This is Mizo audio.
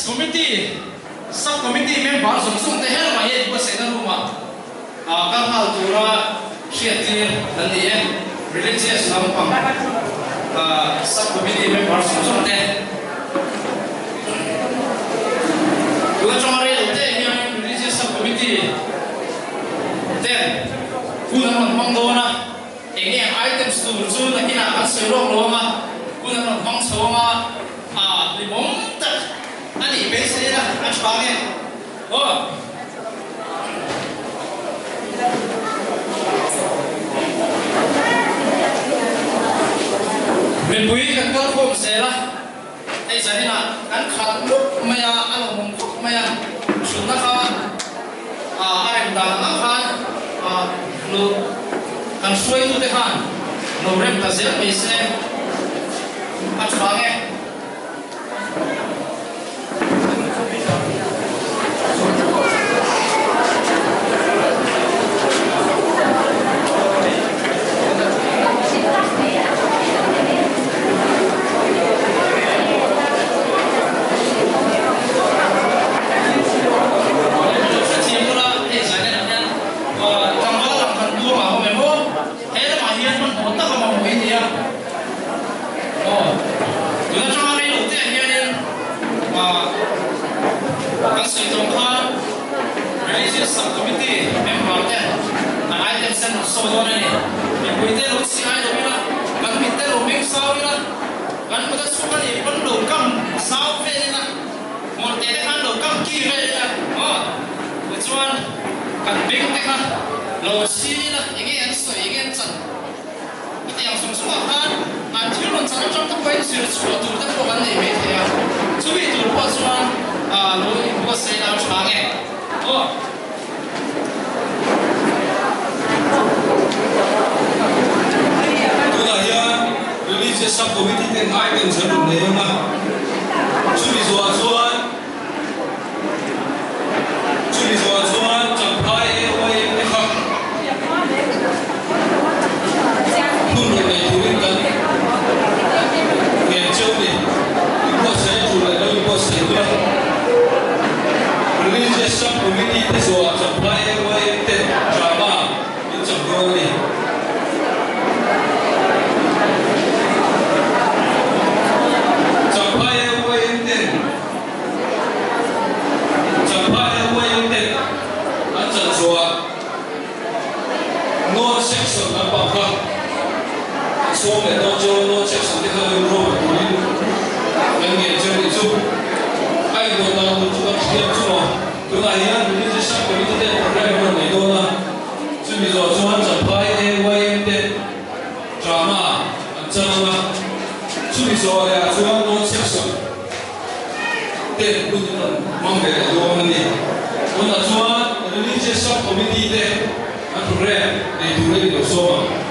Committee, Sub Committee member zawng zawng te helamah hian buatsaihna room ah kal nghal tura hriattir an ni e. Religious lampang Sub Committee member zawng zawng te. Tun atanga rei lo te hian Religious Sub Committee ten hun an rawn hmang dawn a. Eng nge items tur chu nakinah kan sawi lawk lo ang a, hun an rawn hmang chho ang a, a hlimawm tak a nih beisei ila a tha nge aw. Mipui kan kal khawm zel a, hei zaninah kan khat mup mai a, a lawmawm khawp mai a, hrutna kha a rem dan ang khan lo kan hruaitute khan lo rem ta zel mai se a tha nge. Hrethiam ula, hei Zainenah hian tlangval lam kan tuam ah awm em aw? He lamah hian hmanhmawh tak a mamawh i nia. Aw, tun atanga rei lo te ah hianin kan sawi tawng khan Religious Sub-Committee member ten an item sen rawn sawi dawn a ni. Mipui te lo chhi ngai lo ila, kan mit te lo meng zau ila, kan kut a chhuk a nih pawn lo kam zau vel ila, hmawlhte te khan lo kam ki vel ila, aw, tichuan kan beng te kha lo chhi ila, enge an sawi, enge an chan. Hetiang zawng zawngah khan an thil rawn chan atang te pawhin zir chhuah tur te pawh kan nei mai thei a, chumi tur pawh chuan lo inbuatsaih a tha nge aw. Tunah hian Religious Sub-Committee ten items an rawn nei ang a, chumi zawhah chuan Chumi zawh chuan Champhai AYM te kha hun rawn nei turin kan ngen cheu ni. Inbuatsaih a tul leh lo inbuatsaih ula. Religious Sub Committee te zawhah Champhai AYM te drama min chang dawn a ni. Champhai AYM ten. Champhai leh Uaim ten an chan chhuah North Section lampang kha an sawm leh dawn cheu a, North Section te kha lo inruahman turin kan ngen cheu nih chu. A indawt dan tur chu kan hriat chu maw? Tunah hian Religious Sub Committee ten program an rawn nei dawn a, chumi zawh chuan Champhai AYM ten drama an chan ang a, chumi zawh leh ah chuan North Section te hun in rawn hmang ve leh dawn a ni. Tunah chuan Religious Sub Committee te an program nei tur in lo sawm ang.